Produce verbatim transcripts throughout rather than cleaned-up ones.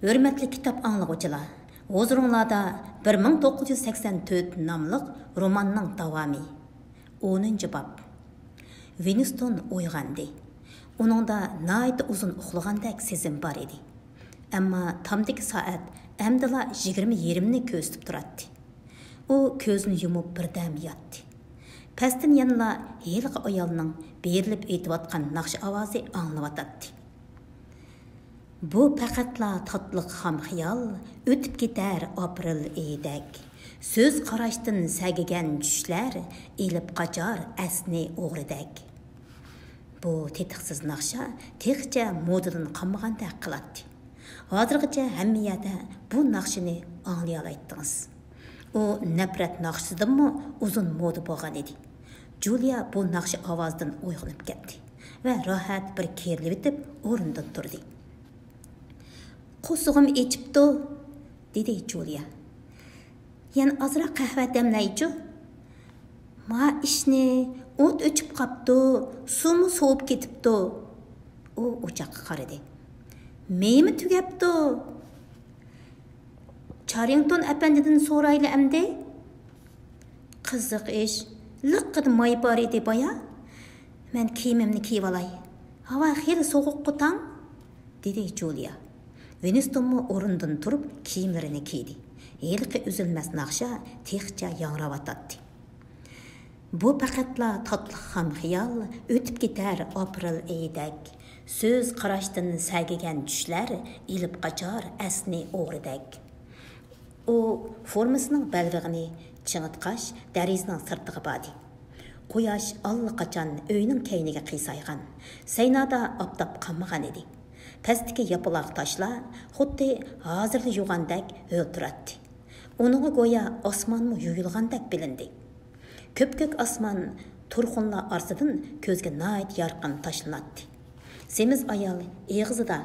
ھۆرمەتلىك كىتاب ئاڭلىغۇچىلار، ھۇزۇرۇڭلاردا بىر مىڭ توققۇز يۈز سەكسەن تۆت ناملىق روماننىڭ داۋامى. ئونىنچى باب. ۋىنستون ئويغاندى. ئۇنىڭدا ناھايىتى ئۇزۇن ئۇخلىغاندەك سېزىم بار ئىدى. ئەمما تامدىكى سائەت ئەمدىلا يىگىرمە يېرىمنى كۆرسىتىپ تۇراتتى. ئۇ كۆزىنى يۇمۇپ بىردەم ياتتى. پەستىن يەنىلا ھېلىقى ئايالنىڭ بېرىلىپ ئېيتىۋاتقان ناخشا ئاۋازى ئاڭلىنىۋاتاتتى. بۇ پەقەتلا تاتلىق خام خىيال، ئۆتۈپ كېتەر ئاپرېل ئېيىدەك. سۆز قاراشتىن سەگىگەن چۈشلەر، ئېلىپ قاچار ئەسنى ئوغرىدەك. بۇ تېتىقسىز ناخشا تېخىچە مودىدىن قالمىغاندەك قىلاتتى. ھازىرغىچە ھەممە يەردە بۇ ناخشىنى ئاڭلىيالايتتىڭىز. ئۇ نەپرەت ناخشىسىدىنمۇ ئۇزۇن مودا بولغان ئىدى. جۇلىيا بۇ ناخشا ئاۋازىدىن ئويغىنىپ كەتتى ۋە راھەت بىر كېرىلىۋېتىپ ئورنىدىن تۇردى. قورسىقىم ئېچىپتۇ، دېدى جۇلىيا. يەنە ئازراق قەھۋە دەملەيچۇ؟ ما ئىشنى، ئوت ئۆچۈپ قاپتۇ، سۇمۇ سوۋۇپ كېتىپتۇ. ئۇ ئوچاققا قارىدى. مېيىمۇ تۈگەپتۇ. چارىڭتون ئەپەندىدىن سورايلى ئەمدى. قىزىق ئىش، لىققىدە ماي بار ئىدى بايا. مەن كىيىمىمنى كىيىۋالاي. ھاۋا خېلى سوغۇققۇ تاڭ، دېدى جۇلىيا. ۋىنستونمۇ ئورنىدىن تۇرۇپ كىيىملىرىنى كىيدى. ھېلىقى ئۈزۈلمەس ناخشا تېخىچە ياڭراۋاتاتتى. بۇ پەقەتلا تاتلىق خام خىيال، ئۆتۈپ كېتەر ئاپرېل ئېيىدەك. سۆز قاراشتىن سەگىگەن چۈشلەر، ئېلىپ قاچار ئەسنى ئوغرىدەك. ئۇ فورمىسىنىڭ بەلبېغىنى چىڭىتقاچ، دېرىزىنىڭ سىرتىغا باردى. قۇياش ئاللىقاچان ئۆينىڭ كەينىگە قىيسايغان. سەينادا ئاپتاپ قالمىغان ئىدى. پەستىكى ياپىلاق تاشلار خۇددى ھازىرلا يۇغاندەك ھۆل تۇراتتى. ئۇنىڭغا گويا ئاسمانمۇ يۇيۇلغاندەك بىلىندى. كۆپكۆك ئاسمان تۇرخۇنلار ئارىسىدىن كۆزگە ناھايىتى يارقىن تاشلىناتتى. سېمىز ئايال ئېغىزىدا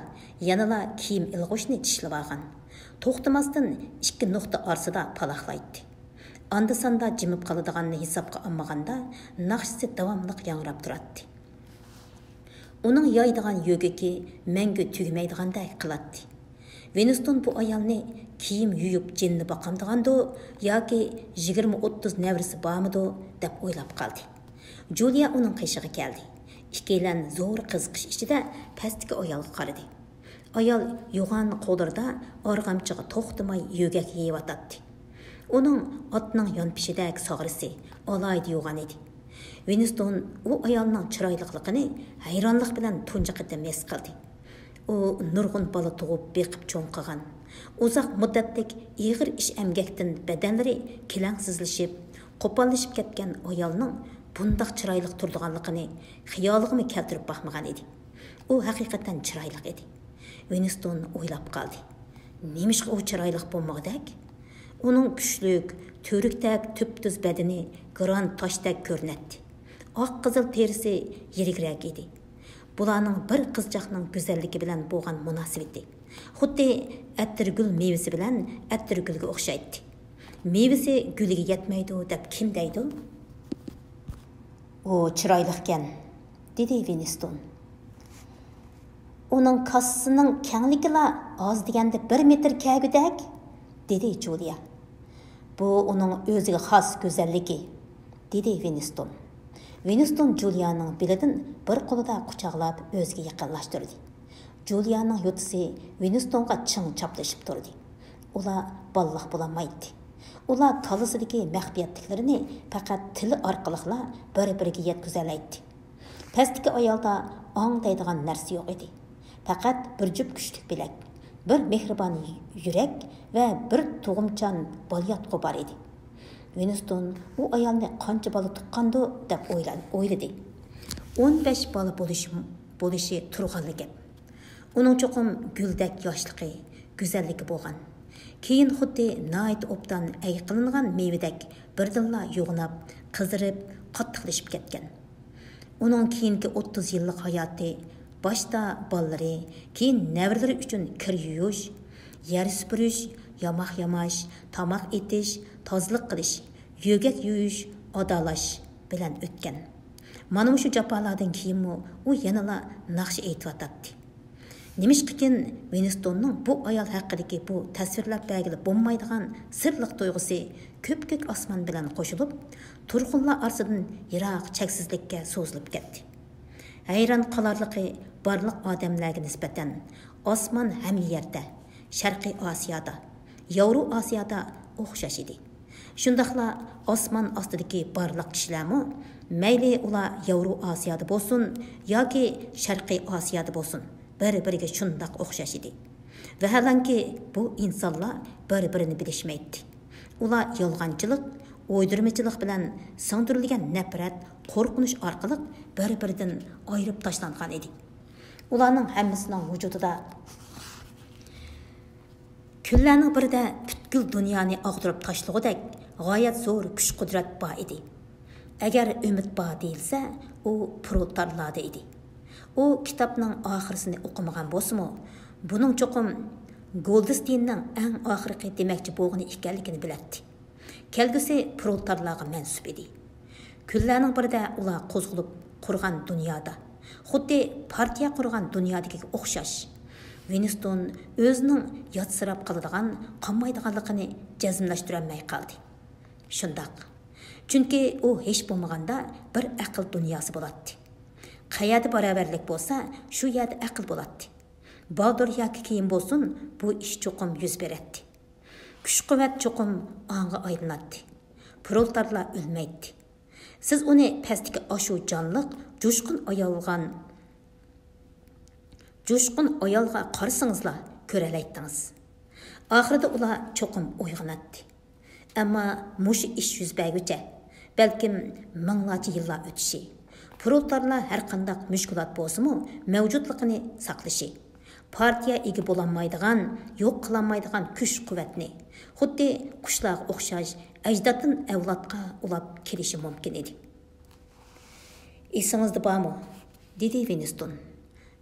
يەنىلا كىيىم ئىلغۇشنى چىشلىۋالغان. توختىماستىن ئىككى نۇقتا ئارىسىدا پالاقلايتتى. ئاندا-ساندا جىمىپ قالىدىغاننى ھېسابقا ئالمىغاندا، ناخشىسى داۋاملىق ياڭراپ تۇراتتى. ئۇنىڭ يايىدىغان يۆگىكى مەڭگۈ تۈگىمەيدىغاندەك قىلاتتى. ۋىنستون بۇ ئايالنى كىيىم يۇيۇپ جېنىنى باقامدىغاندۇ ياكى يىگىرمە ئوتتۇز نەۋرىسى بارمىدۇ دەپ ئويلاپ قالدى. جۇلىيا ئۇنىڭ قېشىغا كەلدى. ئىككىيلەن زور قىزىقىش ئىچىدە پەستىكى ئايالغا قارىدى. ئايال يوغان قوللىرىدا ئارغامچىغا توختىماي يۆگەك يېيىۋاتاتتى. ئۇنىڭ ئاتنىڭ يانپېشىدەك ساغرىسى ئالاھىدە يوغان ئىدى. ۋىنستون ئۇ ئايالنىڭ چىرايلىقلىقىنى ھەيرانلىق بىلەن تۇنجى قېتىم ھېس قىلدى. ئۇ نۇرغۇن بالا تۇغۇپ، بېقىپ چوڭ قىلغان، ئۇزاق مۇددەتلىك ئېغىر ئىش ئەمگەكتىن بەدەنلىرى كېلەڭسىزلىشىپ، قوپاللىشىپ كەتكەن ئايالنىڭ بۇنداق چىرايلىق تۇرىدىغانلىقىنى خىيالىغىمۇ كەلتۈرۈپ باقمىغان ئىدى. ئۇ ھەقىقەتەن چىرايلىق ئىدى. ۋىنستون ئويلاپ قالدى. نېمىشقا ئۇ چىرايلىق بولمىغۇدەك؟ ئۇنىڭ كۈچلۈك، تۈۋرۈكتەك تۈپتۈز بەدىنى گرانت تاشتەك كۆرۈنەتتى. ئاق قىزىل تېرىسى يىرىكرەك ئىدى. بۇلارنىڭ بىر قىزچاقنىڭ گۈزەللىكى بىلەن بولغان مۇناسىۋىتى خۇددى ئەتىرگۈل مېۋىسى بىلەن ئەتىرگۈلگە ئوخشايتتى. مېۋىسى گۈلىگە يەتمەيدۇ دەپ كىم دەيدۇ؟ ئۇ چىرايلىقكەن، دېدى ۋىنستون. ئۇنىڭ كاسىسىنىڭ كەڭلىكىلا ئاز دېگەندە بىر مېتىر كەلگۈدەك، دېدى جۇلىيا. بۇ ئۇنىڭ ئۆزىگە خاس گۈزەللىكى، دېدى ۋىنستون. ۋىنستون جۇلىيانىڭ بېلىدىن بىر قولىدا قۇچاقلاپ ئۆزىگە يېقىنلاشتۇردى. جۇلىيانىڭ يوتىسى ۋىنستونغا چىڭ چاپلىشىپ تۇردى. ئۇلار بالىلىق بولالمايتتى. ئۇلار كاللىسىدىكى مەخپىيەتلىكلىرىنى پەقەت تىلى ئارقىلىقلا بىر-بىرىگە يەتكۈزەلەيتتى. پەستىكى ئايالدا ئاڭ دەيدىغان نەرسە يوق ئىدى. پەقەت بىر جۈپ كۈچلۈك بىلەك، بىر مېھرىبان يۈرەك ۋە بىر تۇغۇمچان بالىياتقۇ بار ئىدى. ۋىنستون ئۇ ئايالنى قانچە بالا تۇغقاندۇ دەپ ئويلان-، ئويلىدى. ئون بەش بالا بولۇشى، بولۇشى تۇرغانلا گەپ. ئۇنىڭ چوقۇم گۈلدەك ياشلىقى، گۈزەللىكى بولغان. كېيىن خۇددى ناھايىتى ئوبدان ئەي قىلىنغان مېۋىدەك بىردىنلا يوغىناپ، قىزىرىپ، قاتتىقلىشىپ كەتكەن. ئۇنىڭ كېيىنكى ئوتتۇز يىللىق ھاياتى باشتا بالىلىرى، كېيىن نەۋرىلىرى ئۈچۈن كىر يۇيۇش، يەر سۈپۈرۈش، ياماق ياماش، تاماق ئېتىش، تازىلىق قىلىش، يۆگەك يۇيۇش، ئادالاش بىلەن ئۆتكەن. مانا مۇشۇ جاپالاردىن كېيىنمۇ ئۇ يەنىلا ناخشا ئېيتىۋاتاتتى. نېمىشقىكىن، ۋىنستوننىڭ بۇ ئايال ھەققىدىكى بۇ تەسۋىرلەپ بەرگىلى بولمايدىغان سىرلىق تۇيغۇسى كۆپكۆك ئاسمان بىلەن قوشۇلۇپ، تۇرغۇنلار ئارىسىدىن يىراق چەكسىزلىككە سوزۇلۇپ كەتتى. ھەيران قالارلىقى، بارلىق ئادەملەرگە نىسبەتەن ئاسمان ھەممە يەردە، شەرقىي ئاسىيادا، ياۋرو ئاسىيادا ئوخشاش ئىدى. شۇنداقلا ئاسمان ئاستىدىكى بارلىق كىشىلەرمۇ، مەيلى ئۇلار ياۋرو ئاسىيادا بولسۇن ياكى شەرقىي ئاسىيادا بولسۇن، بىر-بىرىگە شۇنداق ئوخشاش ئىدى. ۋەھالەنكى، بۇ ئىنسانلار بىر-بىرىنى بىلىشمەيتتى. ئۇلار يالغانچىلىق، ئويدۇرمىچىلىق بىلەن سىڭدۈرۈلگەن نەپرەت، قورقۇنچ ئارقىلىق بىر-بىرىدىن ئايرىپ تاشلانغان ئىدى. ئۇلارنىڭ ھەممىسىنىڭ ۋۇجۇدىدا كۈنلەرنىڭ بىرىدە پۈتكۈل دۇنيانى ئاغدۇرۇپ تاشلىغۇدەك غايەت زور كۈچ-قۇدرەت بار ئىدى. ئەگەر ئۈمىد بار دېيىلسە، ئۇ پرولېتارلاردا ئىدى. ئۇ كىتابنىڭ ئاخىرىسىنى ئوقۇمىغان بولسىمۇ، بۇنىڭ چوقۇم گولدستېيننىڭ ئەڭ ئاخىرقى دېمەكچى بولغىنى ئىكەنلىكىنى بىلەتتى. كەلگۈسى پرولېتارلارغا مەنسۇپ ئىدى. كۈنلەرنىڭ بىرىدە ئۇلار قوزغىلىپ قۇرغان دۇنيادا، خۇددى پارتىيە قۇرغان دۇنيادىكىگە ئوخشاش، ۋىنستون ئۆزىنىڭ ياتسىراپ قالىدىغان، قالمايدىغانلىقىنى جەزملەشتۈرەلمەي قالدى. شۇنداق. چۈنكى ئۇ ھېچ بولمىغاندا بىر ئەقىل دۇنياسى بولاتتى. قەيەردە باراۋەرلىك بولسا، شۇ يەردە ئەقىل بولاتتى. بالدۇر ياكى كېيىن بولسۇن، بۇ ئىش چوقۇم يۈز بېرەتتى. كۈچ-قۇۋۋەت چوقۇم ئاڭغا ئايلىناتتى. پرولېتارلار ئۆلمەيتتى. سىز ئۇنى پەستىكى ئاشۇ جانلىق، جۇشقۇن ئايالغان، جۇشقۇن ئايالغا قارىسىڭىزلا كۆرەلەيتتىڭىز. ئاخىرىدا ئۇلار چوقۇم ئويغىناتتى. ئەمما مۇشۇ ئىش يۈز بەرگۈچە، بەلكىم مىڭلارچە يىللار ئۆتۈشى، پرولېتارلار ھەرقانداق مۈشكۈلات بولسىمۇ مەۋجۇتلۇقىنى ساقلىشى، پارتىيە ئىگە بولالمايدىغان، يوق قىلالمايدىغان كۈچ-قۇۋۋەتنى، خۇددى قۇشلارغا ئوخشاش ئەجدادتىن ئەۋلادقا ئۇلاپ كېلىشى مۇمكىن ئىدى. «ئېسىڭىزدە بارمۇ؟» دېدى ۋىنستون.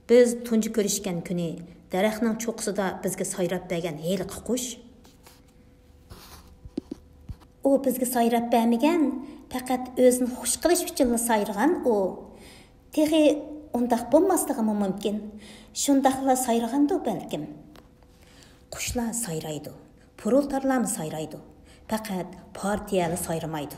«بىز تۇنجى كۆرۈشكەن كۈنى دەرەخنىڭ چوققىسىدا بىزگە سايراپ بەرگەن ھېلىقى قۇش.» «ئۇ بىزگە سايراپ بەرمىگەن، پەقەت ئۆزىنى خۇش قىلىش ئۈچۈنلا سايرىغان ئۇ. تېخى ئۇنداق بولماسلىقىمۇ مۇمكىن. شۇنداقلا سايرىغاندۇ بەلكىم.» قۇشلار سايرايدۇ، پرولېتارلارمۇ سايرايدۇ، پەقەت پارتىيەلا سايرىمايدۇ.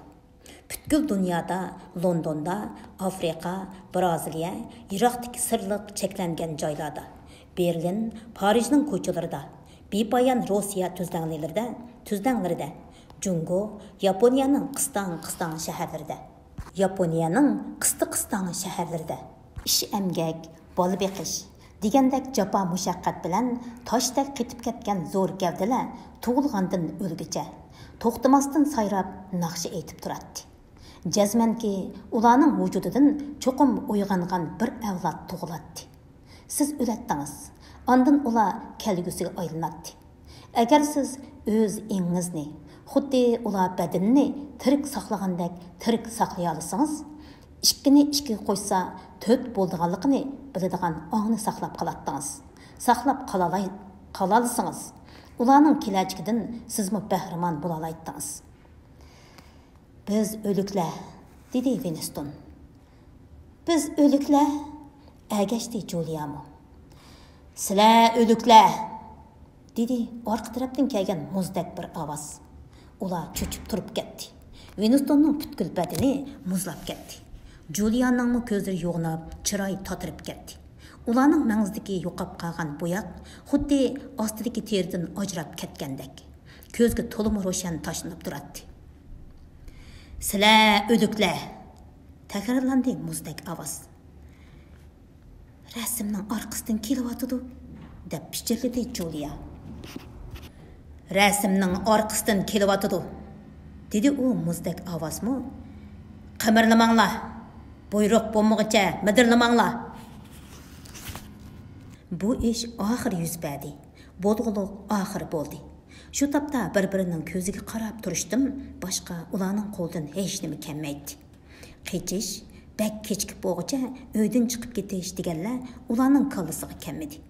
پۈتكۈل دۇنيادا، لوندوندا، ئافرىقا، بىرازىلىيە، يىراقتىكى سىرلىق چەكلەنگەن جايلاردا، بېرلىن، پارىژنىڭ كوچىلىرىدا، بىپايان روسىيە تۈزلەڭلىرىدە، تۈزلەڭلىرىدە، جۇڭگو، ياپونىيەنىڭ قىستاڭ-قىستاڭ شەھەرلىرىدە، ياپونىيەنىڭ قىستى-قىستاڭ شەھەرلىرىدە ئىش-ئەمگەك، بالا بېقىش دېگەندەك جاپا-مۇشەققەت بىلەن تاشتەك قېتىپ كەتكەن زور گەۋدىلەر تۇغۇلغاندىن ئۆلگۈچە توختىماستىن سايراپ ناخشا ئېيتىپ تۇراتتى. جەزمەنكى، ئۇلارنىڭ ۋۇجۇدىدىن چوقۇم ئويغانغان بىر ئەۋلاد تۇغۇلاتتى. سىز ئۆلەتتىڭىز، ئاندىن ئۇلار كەلگۈسىگە ئايلىناتتى. ئەگەر سىز ئۆز ئېڭىڭىزنى، خۇددى ئۇلار بەدىنىنى تىرىك ساقلىغاندەك تىرىك ساقلىيالىسىڭىز، ئىككىنى ئىككىگە قوشسا تۆت بولىدىغانلىقىنى بىلىدىغان ئاڭنى ساقلاپ قالاتتىڭىز. ساقلاپ قالالاي-، قالالىسىڭىز، ئۇلارنىڭ كېلەچىكىدىن سىزمۇ بەھرىمەن بولالايتتىڭىز. «بىز ئۆلۈكلەر»، دېدى ۋىنستون. «بىز ئۆلۈكلەر؟» ئەگەشتى جۇلىيامۇ. «سىلەر ئۆلۈكلەر!» دېدى ئارقا تەرەپتىن كەلگەن مۇزدەك بىر ئاۋاز. ئۇلار چۆچۈپ تۇرۇپ كەتتى. ۋىنستوننىڭ پۈتكۈل بەدىنى مۇزلاپ كەتتى. جۇلىيانىڭمۇ كۆزلىرى يوغىناپ، چىرايى تاتىرىپ كەتتى. ئۇلارنىڭ مەڭزىدىكى يوقاپ قالغان بوياق خۇددى ئاستىدىكى تېرىدىن ئاجراپ كەتكەندەك، كۆزگە تولىمۇ روشەن تاشلىنىپ تۇراتتى. «سىلەر ئۆلۈكلەر!» تەكرارلاندى مۇزدەك ئاۋاز. «رەسىمنىڭ ئارقىسىدىن كېلىۋاتىدۇ»، دەپ پىچىرلىدى جۇلىيا. «رەسىمنىڭ ئارقىسىدىن كېلىۋاتىدۇ»، دېدى ئۇ مۇزدەك ئاۋازمۇ. «قىمىرلىماڭلار! بۇيرۇق بولمىغۇچە مىدىرلىماڭلار!» بۇ ئىش ئاخىرى يۈز بەردى. بولغۇلۇق ئاخىرى بولدى. شۇ تاپتا بىر-بىرىنىڭ كۆزىگە قاراپ تۇرۇشتىن باشقا ئۇلارنىڭ قولىدىن ھېچنېمە كەلمەيتتى. قېچىش، بەك كېچىكىپ بولغۇچە ئۆيدىن چىقىپ كېتىش دېگەنلەر ئۇلارنىڭ كاللىسىغا كەلمىدى.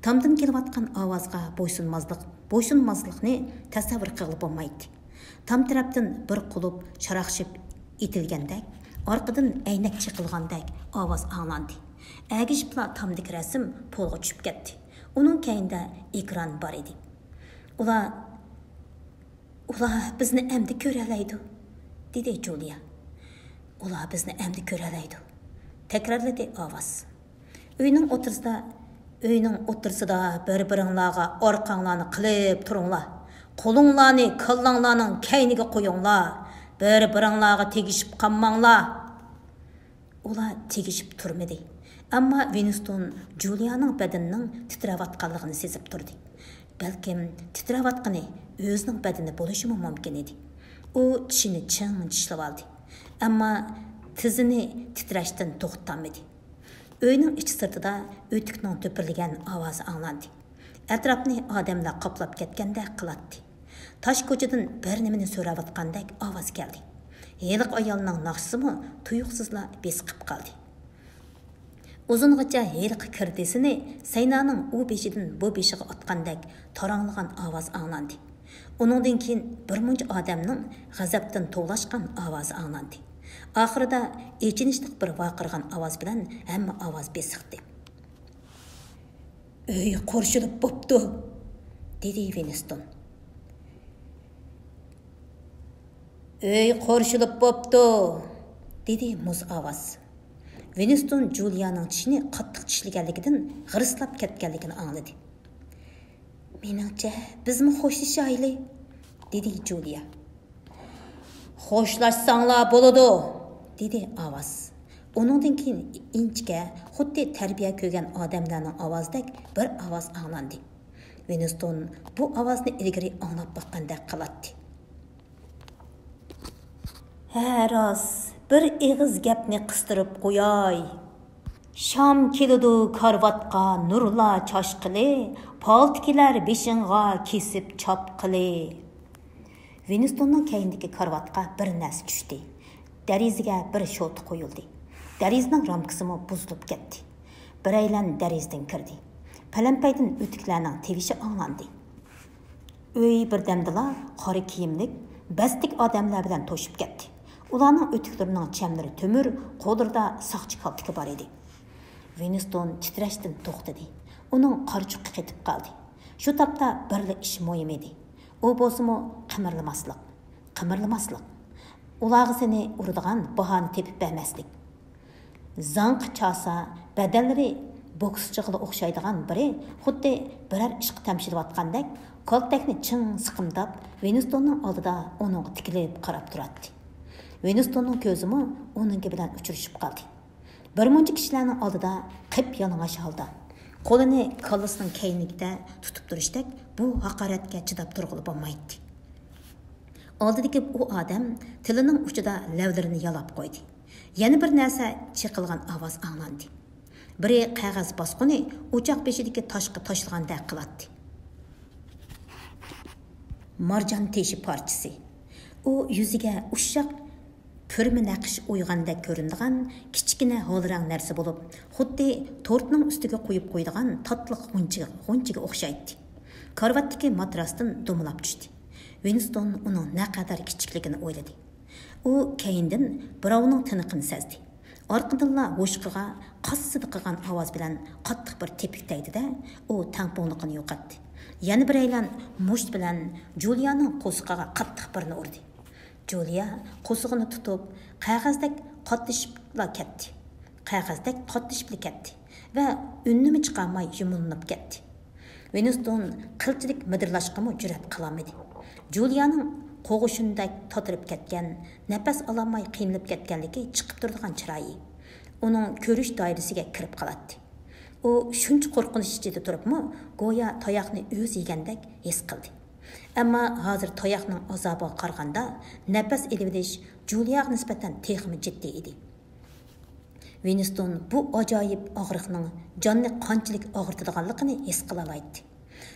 تامدىن كېلىۋاتقان ئاۋازغا بويسۇنمازلىق، بويسۇنماسلىقنى تەسەۋۋۇر قىلغىلى بولمايتتى. تام تەرەپتىن بىر قۇلۇپ شاراقشىپ ئېتىلگەندەك، ئارقىدىن ئەينەك چېقىلغاندەك ئاۋاز ئاڭلاندى. ئەگىشىپلا تامدىكى رەسىم پولغا چۈشۈپ كەتتى. ئۇنىڭ كەينىدە ئېكران بار ئىدى. «ئۇلار، ئۇلار بىزنى ئەمدى كۆرەلەيدۇ»، دېدى جۇلىيا. «ئۇلار بىزنى ئەمدى كۆرەلەيدۇ»، تەكرارلىدى ئاۋاز. ئۆينىڭ ئوتتۇرىسىدا، ئۆينىڭ ئوتتۇرىسىدا بىر-بىرىڭلارغا ئارقاڭلارنى قىلىپ تۇرۇڭلار. قولۇڭلارنى كاللاڭلارنىڭ كەينىگە قويۇڭلار. بىر-بىرىڭلارغا تېگىشىپ قالماڭلار. ئۇلار تېگىشىپ تۇرمىدى. ئەمما ۋىنستون جۇلىيانىڭ بەدىنىنىڭ تىترەۋاتقانلىقىنى سېزىپ تۇردى. بەلكىم تىترەۋاتقىنى ئۆزىنىڭ بەدىنى بولۇشىمۇ مۇمكىن ئىدى. ئۇ چىشىنى چىڭ چىشلىۋالدى. ئەمما تىزىنى تىترەشتىن توختىتالمىدى. ئۆينىڭ ئىچى سىرتىدا ئۆتۈكنىڭ دۈپۈرلىگەن ئاۋازى ئاڭلاندى. ئەتراپنى ئادەملەر قاپلاپ كەتكەندەك قىلاتتى. تاش كوچىدىن بىر نېمىنى سوراۋاتقاندەك ئاۋاز كەلدى. ھېلىقى ئايالنىڭ ناخشىسىمۇ تۇيۇقسىزلا بېسىقىپ قالدى. ئۇزۇنغىچە ھېلىقى كىردىسىنى سەينانىڭ ئۇ بېشىدىن بۇ بېشىغا ئاتقاندەك تاراڭلىغان ئاۋاز ئاڭلاندى. ئۇنىڭدىن كېيىن بىر مۇنچە ئادەمنىڭ غەزەپتىن توۋلاشقان ئاۋازى ئاڭلاندى. ئاخىرىدا ئېچىنىشلىق بىر ۋارقىرىغان ئاۋاز بىلەن ھەممە ئاۋاز بېسىقتى. «ئۆي قورشىلىپ بوپتۇ!» دېدى ۋىنستون. «ئۆي قورشىلىپ بوپتۇ!» دېدى مۇز ئاۋاز. ۋىنستون جۇلىيانىڭ چىشىنى قاتتىق چىشلىگەنلىكىدىن غىرىسلاپ كەتكەنلىكىنى ئاڭلىدى. «مېنىڭچە، بىزمۇ خوشلىشايلى»، دېدى جۇلىيا. «خوشلاشساڭلار بولىدۇ»، دېدى ئاۋاز. ئۇنىڭدىن كېيىن ئىنچىكە، خۇددى تەربىيە كۆرگەن ئادەملەرنىڭ ئاۋازىدەك بىر ئاۋاز ئاڭلاندى. ۋىنستون بۇ ئاۋازنى ئىلگىرى ئاڭلاپ باققاندەك قىلاتتى. ھە، راست، بىر ئېغىز گەپنى قىستۇرۇپ قوياي. شام كېلىدۇ كارىۋاتقا نۇرلار چاچقىلى، پالتا كېلەر بېشىڭغا كېسىپ چاپقىلى. ۋىنستوننىڭ كەينىدىكى كارىۋاتقا بىر نەرسە چۈشتى. دېرىزىگە بىر شوتا قويۇلدى. دېرىزىنىڭ رامكىسىمۇ بۇزۇلۇپ كەتتى. بىرەيلەن دېرىزىدىن كىردى. پەلەمپەيدىن ئۆتۈكلەرنىڭ تىۋىشى ئاڭلاندى. ئۆي بىردەمدىلا قارا كىيىملىك، بەستلىك ئادەملەر بىلەن توشۇپ كەتتى. ئۇلارنىڭ ئۆتۈكلىرىنىڭ چەملىرى تۆمۈر، قوللىرىدا ساقچى كالتىكى بار ئىدى. ۋىنستون تىترەشتىن توختىدى. ئۇنىڭ قارا چۇقى قېتىپ قالدى. شۇ تاپتا بىرلا ئىش مۇھىم ئىدى. ئۇ بولسىمۇ قىمىرلىماسلىق. قىمىرلىماسلىق. ئۇلارغا سېنى ئۇرىدىغان باھانە تېپىپ بەرمەسلىك. زاڭقا چاسا، بەدەنلىرى بوكسچىغىلا ئوخشايدىغان بىرى خۇددى بىرەر ئىشقا تەمشىلىۋاتقاندەك كالتەكنى چىڭ سىقىمداپ، ۋىنستوننىڭ ئالدىدا ئۇنىڭغا تىكىلىپ قاراپ تۇراتتى. ۋىنستوننىڭ كۆزىمۇ ئۇنىڭكى بىلەن ئۇچرىشىپ قالدى. بىر مۇنچە كىشىلەرنىڭ ئالدىدا قىپيالىڭاچ ھالدا، قولىنى كاللىسىنىڭ كەينىگىدە تۇتۇپ تۇرۇشتەك بۇ ھاقارەتكە چىداپ تۇرغىلى بولمايتتى. ئالدىدىكى ئۇ ئادەم تىلىنىڭ ئۇچىدا لەۋلىرىنى يالاپ قويدى. يەنە بىر نەرسە چېقىلغان ئاۋاز ئاڭلاندى. بىرى قەغەز باسقۇنى ئوچاق بېشىدىكى تاشقا تاشلىغاندەك قىلاتتى. مارجان تېشى پارچىسى. ئۇ يۈزىگە ئۇششاق پۈرمە نەقىش ئويغاندەك كۆرۈنىدىغان كىچىككىنە ھال رەڭ نەرسە بولۇپ، خۇددى تورتنىڭ ئۈستىگە قويۇپ قويىدىغان تاتلىق غۇنچە-، غۇنچىگە ئوخشايتتى. كارىۋاتتىكى ماتراستىن دومىلاپ چۈشتى. ۋىنستون ئۇنىڭ نەقەدەر كىچىكلىكىنى ئويلىدى. ئۇ كەينىدىن بىراۋنىڭ تىنىقىنى سەزدى. ئارقىدىنلا ھوشقىغا قاسسىدە قىلغان ئاۋاز بىلەن قاتتىق بىر تېپىك تەگدى-دە، ئۇ تەڭپۇڭلۇقىنى يوقاتتى. يەنە بىرەيلەن مۇشت بىلەن جۇلىيانىڭ قورسىقىغا قاتتىق بىرنى ئۇردى. جۇلىيا قورسىقىنى تۇتۇپ، قەغەزدەك قاتلىشىپلا كەتتى. قەغەزدەك قاتلىشىپلا كەتتى ۋە ئۈنىمى چىقارماي يۇمۇلۇنۇپ كەتتى. ۋىنستون قىلچىلىك مىدىرلاشقىمۇ جۈرئەت قىلالمىدى. جۇلىيانىڭ قوغۇشۇندەك تاتىرىپ كەتكەن، نەپەس ئالالماي قىينىلىپ كەتكەنلىكى چىقىپ تۇرىدىغان چىرايى ئۇنىڭ كۆرۈش دائىرىسىگە كىرىپ قالاتتى. ئۇ شۇنچە قورقۇنچ ئىچىدە تۇرۇپمۇ، گويا تاياقنى ئۆزى يېگەندەك ھېس قىلدى. ئەمما ھازىر تاياقنىڭ ئازابىغا قارىغاندا، نەپەس ئېلىۋېلىش جۇلىياغا نىسبەتەن تېخىمۇ جىددىي ئىدى. ۋىنستون بۇ ئاجايىپ ئاغرىقنىڭ جاننى قانچىلىك ئاغرىتىدىغانلىقىنى ھېس قىلالايتتى.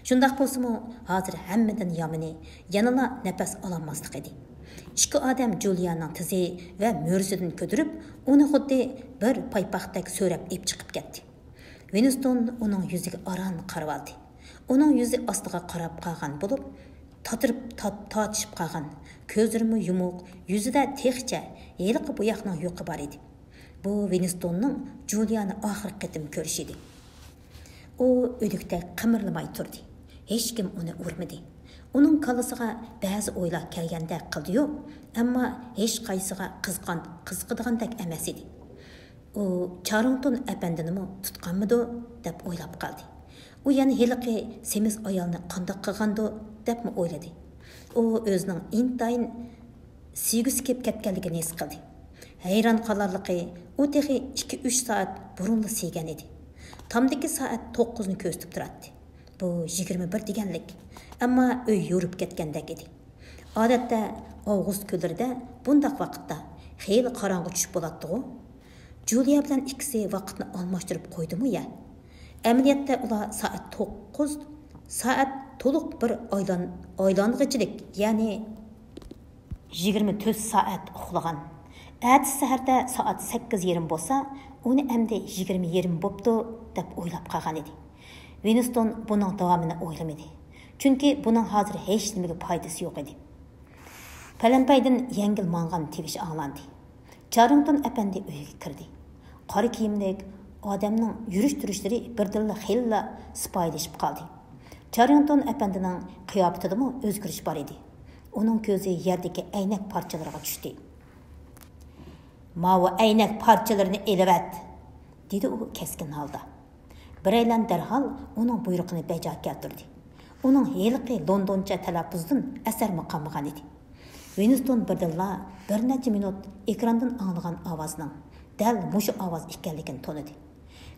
شۇنداق بولسىمۇ، ھازىر ھەممىدىن يامىنى يەنىلا نەپەس ئالالماسلىق ئىدى. ئىككى ئادەم جۇلىيانىڭ تىزى ۋە مۈرىسىدىن كۆتۈرۈپ، ئۇنى خۇددى بىر پايپاقتەك سۆرەپ ئېلىپ چىقىپ كەتتى. ۋىنستون ئۇنىڭ يۈزىگە ئاران قارىۋالدى. ئۇنىڭ يۈزى ئاستىغا قاراپ قالغان بولۇپ، تاتىرىپ تات-، تارتىشىپ قالغان، كۆزلىرىمۇ يۇمۇق، يۈزىدە تېخىچە ھېلىقى بوياقنىڭ يۇقى بار ئىدى. بۇ ۋىنستوننىڭ جۇلىيانى ئاخىرقى قېتىم كۆرۈشى ئىدى. ئۇ ئۆلۈكتەك قىمىرلىماي تۇردى. ھېچكىم ئۇنى ئۇرمىدى. ئۇنىڭ كاللىسىغا بەزى ئويلار كەلگەندەك قىلدىيۇ، ئەمما ھېچقايسىغا قىزىققان، قىزىقىدىغاندەك ئەمەس ئىدى. ئۇ چارىڭتون ئەپەندىنىمۇ تۇتقانمىدۇ دەپ ئويلاپ قالدى. ئۇ يەنە ھېلىقى سېمىز ئايالنى قانداق قىلغاندۇ دەپمۇ ئويلىدى. ئۇ ئۆزىنىڭ ئىنتايىن سىيگۈسى كېلىپ كەتكەنلىكىنى ھېس قىلدى. ھەيران قالارلىقى، ئۇ تېخى ئىككى-ئۈچ سائەت بۇرۇنلا سىيگەن ئىدى. تامدىكى سائەت توققۇزنى كۆرسىتىپ تۇراتتى. بۇ يىگىرمە بىر دېگەنلىك. ئەمما ئۆي يورۇپ كەتكەندەك ئىدى. ئادەتتە ئاۋغۇست كۈنلىرىدە بۇنداق ۋاقىتتا خېلى قاراڭغۇ چۈشۈپ بولاتتىغۇ؟ جۇلىيا بىلەن ئىككىسى ۋاقىتنى ئالماشتۇرۇپ قويدىمۇ يا؟ ئەمەلىيەتتە ئۇلار سائەت توققۇز، سائەت تولۇق بىر ئايلان-، ئايلانغۇچىلىك، يەنى يىگىرمە تۆت سائەت ئۇخلىغان. ئەتىسى سەھەردە سائەت سەككىز يېرىم بولسا، ئۇنى ئەمدى يىگىرمە يېرىم بوپتۇ دەپ ئويلاپ قالغان ئىدى. ۋىنستون بۇنىڭ داۋامىنى ئويلىمىدى. چۈنكى بۇنىڭ ھازىر ھېچنېمىگە پايدىسى يوق ئىدى. پەلەمپەيدىن يەڭگىل ماڭغان تىۋىش ئاڭلاندى. چارىڭتون ئەپەندى ئۆيگە كىردى. قارا كىيىملىك ئادەمنىڭ يۈرۈش-تۇرۇشلىرى بىردىنلا خېلىلا سىپايىلىشىپ قالدى. چارىڭتون ئەپەندىنىڭ قىياپىتىدىمۇ ئۆزگىرىش بار ئىدى. ئۇنىڭ كۆزى يەردىكى ئەينەك پارچىلىرىغا چۈشتى. «ماۋۇ ئەينەك پارچىلىرىنى ئېلىۋەت!» دېدى ئۇ كەسكىن ھالدا. بىرەيلەن دەرھال ئۇنىڭ بۇيرۇقىنى بەجا كەلتۈردى. ئۇنىڭ ھېلىقى لوندونچە تەلەپپۇزىدىن ئەسەرمۇ قالمىغان ئىدى. ۋىنستون بىردىنلا بىر نەچچە مىنۇت ئېكراندىن ئاڭلىغان ئاۋازنىڭ دەل مۇشۇ ئاۋاز ئىكەنلىكىنى تونۇدى.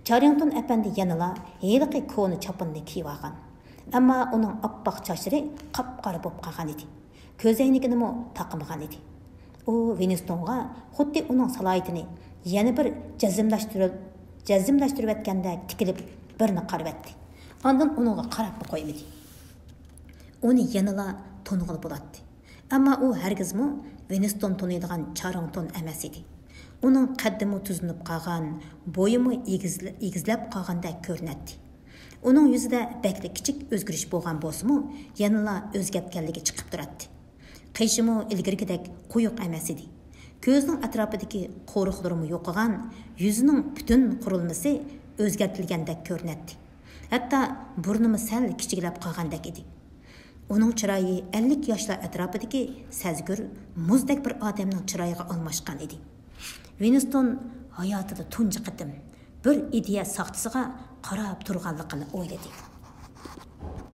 چارىڭتون ئەپەندى يەنىلا ھېلىقى كونا چاپىنىنى كىيىۋالغان. ئەمما ئۇنىڭ ئاپئاق چاچلىرى قاپقارا بولۇپ قالغان ئىدى. كۆزەينىكىنىمۇ تاقىمىغان ئىدى. ئۇ ۋىنستونغا خۇددى ئۇنىڭ سالاھىيىتىنى يەنە بىر جەزملەشتۈرۈ-، جەزملەشتۈرۈۋەتكەندەك تىكىلىپ بىرنى قارىۋەتتى. ئاندىن ئۇنىڭغا قاراپمۇ قويمىدى. ئۇنى يەنىلا تونۇغىلى بولاتتى. ئەمما ئۇ ھەرگىزمۇ ۋىنستون تونۇيدىغان چارىڭتون ئەمەس ئىدى. ئۇنىڭ قەددىمۇ تۈزلىنىپ قالغان، بويىمۇ ئېگىزلە-، ئېگىزلەپ قالغاندەك كۆرۈنەتتى. ئۇنىڭ يۈزىدە بەكلا كىچىك ئۆزگىرىش بولغان بولسىمۇ، يەنىلا ئۆزگەرتكەنلىكى چىقىپ تۇراتتى. قېشىمۇ ئىلگىرىكىدەك قويۇق ئەمەس ئىدى. كۆزىنىڭ ئەتراپىدىكى قورۇقلىرىمۇ يوقىغان، يۈزىنىڭ پۈتۈن قۇرۇلمىسى ئۆزگەرتىلگەندەك كۆرۈنەتتى. ھەتتا بۇرنىمۇ سەل كىچىكلەپ قالغاندەك ئىدى. ئۇنىڭ چىرايى ئەللىك ياشلار ئەتراپىدىكى سەزگۈر، مۇزدەك بىر ئادەمنىڭ چىرايىغا ئالماشقان ئىدى. ۋىنستون ھاياتىدا تۇنجى قېتىم بىر ئىدىيە ساقچىسىغا قاراپ تۇرغانلىقىنى ئويلىدى.